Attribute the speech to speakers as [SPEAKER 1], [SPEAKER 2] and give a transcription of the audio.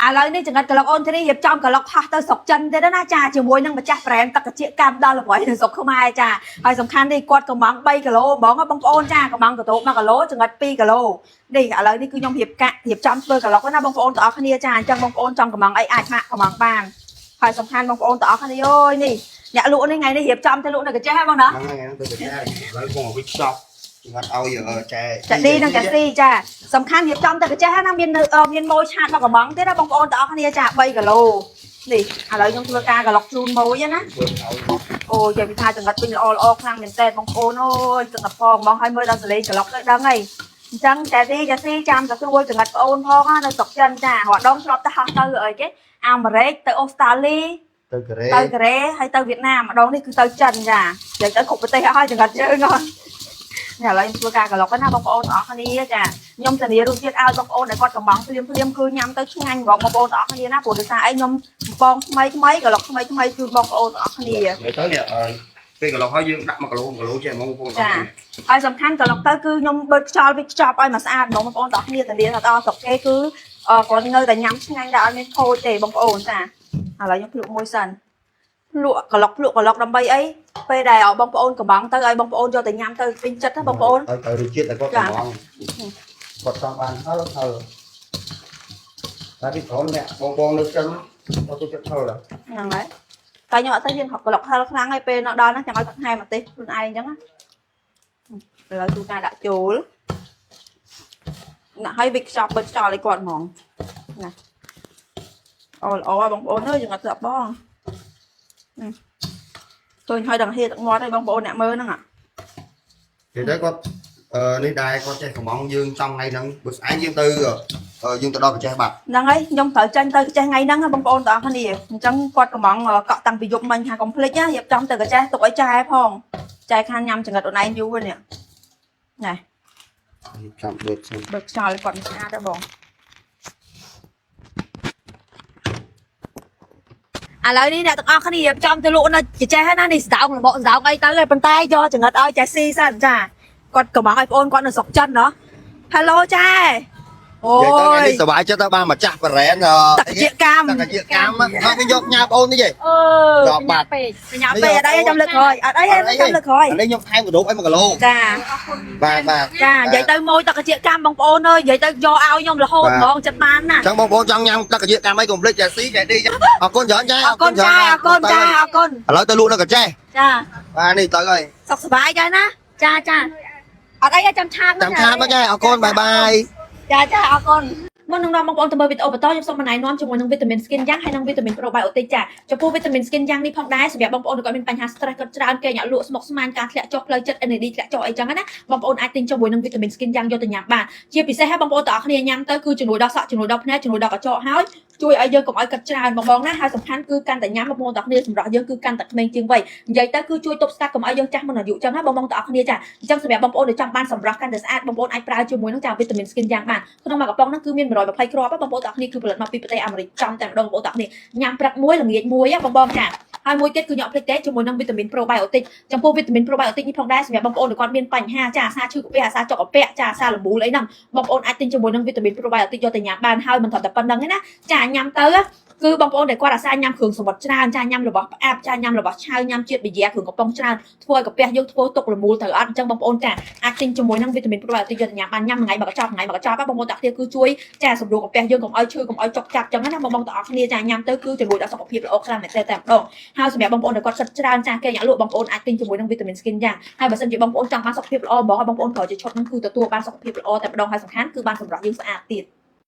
[SPEAKER 1] ឥឡូវនេះចង្រិតក្លុកអូនធារីរៀបចំក្លុកហោះទៅស្រុកចិនទៀតណាចាជាមួយនឹងម្ចាស់ brand ទឹកត្រចៀកកម្មដល់ល្បីនៅស្រុកខ្មែរចាហើយសំខាន់នេះគាត់កំង3គីឡូហ្មងបងប្អូនចាកំងកតោប1គីឡូចង្រិត2គីឡូនេះឥឡូវនេះគឺខ្ញុំរៀបកាក់រៀបចំធ្វើក្លុកណាបងប្អូនទាំងអស់គ្នាចាអញ្ចឹងបងប្អូនចង់កំងអីអាចម៉ាក់កំងបានហើយសំខាន់បងប្អូនទាំងអស់គ្នាអូយនេះអ្នកលក់នេះថ្ងៃនេះរៀបចំទៅលក់នៅកាចេះហ៎បងណា
[SPEAKER 2] ហ្នឹងហើយទៅទៅឥឡូវកំពុងវិចខ្ចប់គាត់ឲ្យចែ
[SPEAKER 1] ចាឌីនិងចាស៊ីចាសំខាន់រៀបចំទៅកាចេះណាមាននៅមានម៉ូយឆាតមកកំងទៀតណាបងប្អូនទាំងអស់គ្នាចា3គីឡូនេះឥឡូវខ្ញុំធ្វើការក្លុកជូនម៉ូយណា
[SPEAKER 2] ធ្វើឲ្យ
[SPEAKER 1] អូយយាយវិថាចង្រិតវិញល្អល្អខ្លាំងមែនតើបងប្អូនអូយទឹកតផងហ្មងឲ្យមើលដល់សលេងក្លុកទៅដឹងហើយអញ្ចឹងតែទីចាស៊ីចាំតែស្រួលចង្រិតប្អូនផងណានៅស្រុកចិនចារដងធ្លាប់ទៅហោះទៅអីគេអាមេរិកទៅអូស្ត្រាលី
[SPEAKER 2] ទៅកូរ៉េ
[SPEAKER 1] ទៅកូរ៉េហើយទៅវៀតណាមម្ដងនេះគឺទៅចិនចានិយាយទៅគ្រប់ប្រទេសហើយចង្រិតយើងហ៎នេះឥឡូវខ្ញុំធ្វើការក្លុកណាបងប្អូនទាំងអស់គ្នាចាខ្ញុំធានារសជាតិឲ្យបងប្អូនដែលគាត់កំងភ្លាមភ្លាមគឺញ៉ាំទៅឆ្ងាញ់ហ្មងបងប្អូនទាំងអស់គ្នាណាព្រោះដោយសារអីខ្ញុំកំប៉ុងថ្មីថ្មីក្លុកថ្មីថ្មីជូនបងប្អូនទាំងអស់គ្នា
[SPEAKER 2] ទៅនេះពេលកន្លងហើយយើងដាក់1គីឡូ1គីឡូចេះហ្មងបងប្អូន
[SPEAKER 1] ចាហើយសំខាន់ក្លុកទៅគឺខ្ញុំបឺតខ្យល់វាខ្ចប់ឲ្យមកស្អាតហ្មងបងប្អូនទាំងអស់គ្នាធានាថាដល់ស្រុកគេគឺគាត់នៅតែញ៉ាំឆ្ងាញ់ដែរអត់មានខូចទេបងប្អូនចាឥឡូវខ្ញុំភ្លក់មួយសិនភ្លក់ក្លុកភ្លក់ក្លុកដើម្បីអីពេលដែលឲ្យបងប្អូនកំងទៅឲ្យបងប្អូនយកទៅញ៉ាំទៅពេញចិត្តណាបងប្អូន
[SPEAKER 2] ឲ្យទៅរសជាតិតែគាត់កំងគាត់ចង់បានហឹលហឹលតែពីក្រុមអ្នកបងបងនៅចឹងគាត់ទៅចិត្តហឹលដែរ
[SPEAKER 1] ហ្នឹងហើយតែខ្ញុំអត់ទៅហ៊ានហប់ក្លុកហឹលខ្លាំងហើយពេលដល់ហ្នឹងចាំឲ្យគាត់ថែមម្ទេសខ្លួនឯងអញ្ចឹងណាឥឡូវទូការដាក់ចូលដាក់ឲ្យវាខ្ចប់បិទខ្យល់ឲ្យគាត់ហ្មងណាអូល្អបងប្អូនអើយយើងអត់ស្រាប់បងនេះឃើញហើយដល់ហៀទឹកមាត់ហើយបងប្អូនអ្នកមើលហ្នឹង
[SPEAKER 2] និយាយទៅគាត់នេះដែរគាត់ចេះកំងយើងចង់ថ្ងៃហ្នឹងបើស្អែកយើងទៅយើងទៅដល់ប្រទេសបាត់
[SPEAKER 1] ហ្នឹងហើយខ្ញុំត្រូវចេញទៅចេះថ្ងៃហ្នឹងបងប្អូនទាំងអស់គ្នាអញ្ចឹងគាត់កំងកក់តាំងពីយប់មិញថាកុំភ្លេចណារៀបចំទៅកាចេះទុកឲ្យចែផងចែខានញ៉ាំចង្រិតអូនឯងយូរនេះណែ
[SPEAKER 2] ចាំដូចខ្ញុំ
[SPEAKER 1] បើខ្យល់គាត់មិនស្អាតទេបងឥឡូវនេះអ្នកទាំងអស់គ្នារៀបចំទៅលក់នៅចេះណានេះស្ដោងល្មកស្ដោងអីទៅហើយប៉ុន្តែយកចង្រិតឲ្យចែស៊ីសិនចាគាត់កំងឲ្យប្អូនគាត់នៅស្រុកចិនណោះ Halo ចែអូ
[SPEAKER 2] និយាយទៅថ្ងៃ
[SPEAKER 1] យ
[SPEAKER 2] នេះសប្បាយចិត្តទៅបានម្ចាស់ប្រេន
[SPEAKER 1] តជាកម្ម
[SPEAKER 2] តជាកម្មហើយគេយកញ៉ាបងអូននេះទេ
[SPEAKER 1] អឺ
[SPEAKER 2] ចប់បាត់
[SPEAKER 3] ពេក
[SPEAKER 1] ញ៉ាំពេកអត់អីចាំលើកក្រោយអត់អីទេចាំលើកក្រោយ
[SPEAKER 2] នេះខ្ញុំថែមកដូបឲ្យ1គីឡូ
[SPEAKER 1] ចា
[SPEAKER 2] បាទបាទ
[SPEAKER 1] ចានិយាយទៅម៉ួយតកជាកម្មបងប្អូនអើយនិយាយទៅយកឲ្យខ្ញុំរហូតហ្មងចិត្តបានណា
[SPEAKER 2] ចឹងបងប្អូនចង់ញ៉ាំទឹកកាកម្មអីកុំភ្លេចចាស៊ីចាឌីអរគុណច្រើនចា
[SPEAKER 1] អរគុណចាអរគុណចាអរគុណ
[SPEAKER 2] ឥឡូវទៅលក់នៅកាចេះ
[SPEAKER 1] ចា
[SPEAKER 2] បាទនេះទៅហើយ
[SPEAKER 1] សុខសប្បាយចាណាចាចាអត់អីទេចាំឆាត
[SPEAKER 2] ចាំខាតមកចាអរគុណបាយបាយ
[SPEAKER 1] ចាចាអរគុណមុននឹងនាំបងប្អូនទៅមើលវីដេអូបន្តខ្ញុំសូមបណ្ណៃនាំជាមួយនឹងវីតាមីន Skin Yang ហើយនិងវីតាមីន Probiotic ចាចំពោះវីតាមីន Skin Yang នេះផងដែរសម្រាប់បងប្អូនដែលគាត់មានបញ្ហា stress គាត់ច្រើនគេអ្នកលក់ស្មុគស្មាញការធ្លាក់ចុះផ្លូវចិត្ត NAD ធ្លាក់ចុះអីចឹងណាបងប្អូនអាចទិញជាមួយនឹងវីតាមីន Skin Yang យកទៅញ៉ាំបានជាពិសេសហើយបងប្អូនទាំងអស់គ្នាញ៉ាំទៅគឺជំនួយដល់សក់ជំនួយដល់ភ្នែកជំនួយដល់កញ្ចក់ហើយជួយឲ្យយើងកុំឲ្យគិតច្រើនបងបងណាហើយសំខាន់គឺកាន់តែញ៉ាំបងប្អូនទាំងអស់គ្នាសម្រាប់យើងគឺកាន់តែក្មេងជាងវ័យនិយាយទៅគឺជួយទប់ស្កាត់កុំឲ្យយើងចាស់មុនអាយុចឹងណាបងបងទាំងអស់គ្នាចាអញ្ចឹងសម្រាប់បងប្អូនដែលចង់បានសម្រស់កាន់តែស្អាតបងប្អូនអាចប្រើជាមួយនឹងចាវីតាមីន Skin Yang បានក្នុងមួយកំប៉ុងហ្នឹងគឺមាន120គ្រាប់បងប្អូនទាំងអស់គ្នាគឺផលិតមកពីប្រទេសអាមេរិកចំតែម្ដងបងប្អូនទាំងអស់គ្នាញ៉ាំព្រឹកមួយល្ងាចមួយបងបងចាហើយមួយទៀតគឺញ៉ាំភ្លេចទេជាមួយនឹងវីតាមីន probiotic ចំពោះវីតាមីន probiotic នេះផងដែរសម្រាប់បងប្អូនដែលគាត់មានបញ្ហាចាអាសាឈឺកាពះអាសាចុកកាពះចាអាសាលមូលអីហ្នឹងបងប្អូនអាចទិញជាមួយនឹងវីតាមីន probiotic យកទៅញ៉ាំបានហើយមិនត្រឹមតែប៉ុណ្្នឹងទេណាចាញ៉ាំទៅគឺបងប្អូនដែលគាត់អាសាញ៉ាំគ្រឿងសមុទ្រច្រើនចាញ៉ាំរបស់ផ្អាប់ចាញ៉ាំរបស់ឆៅញ៉ាំជាតិប៊ីយ៉ាគ្រឿងកំប៉ុងច្រើនធ្វើឲ្យកាពះយើងធ្វើទុកលមូលទៅអត់អញ្ចឹងបងប្អូនចាអាចទិញជាមួយនឹងវីតាមីន probiotic យកទៅញ៉ាំបានញ៉ាំមួយថ្ងៃមួយកញ្ចប់ថ្ងៃមួយកញ្ចប់បងប្អូនទាំងគ្នាគឺជួយចាសម្រួលកាពះយើងកុំឲ្យឈឺកុំឲ្យចុកចាប់អញ្ចឹងណាបងប្អូនទាំងអស់គ្នាចាញ៉ាំទៅគឺជំនួយដល់សុខភាពល្អខ្លាំងមែនទែនតែម្ដងហើយសម្រាប់បងប្អូនដែលគាត់សិតច្រើនចាគេអ្នកលក់បងប្អូនអាចទិញជាមួយនឹងវីតាមីន skin យ៉ាងហើយបើសិនជាបងប្អូនចង់បានសុខភាពល្អហ្មងបងប្អូនត្រូវជាឈុតហ្នឹងគឺទទួលបានសុខភាពល្អតែម្ដងហើយសំខាន់គឺបានសម្រស់យើងស្អាតទៀត។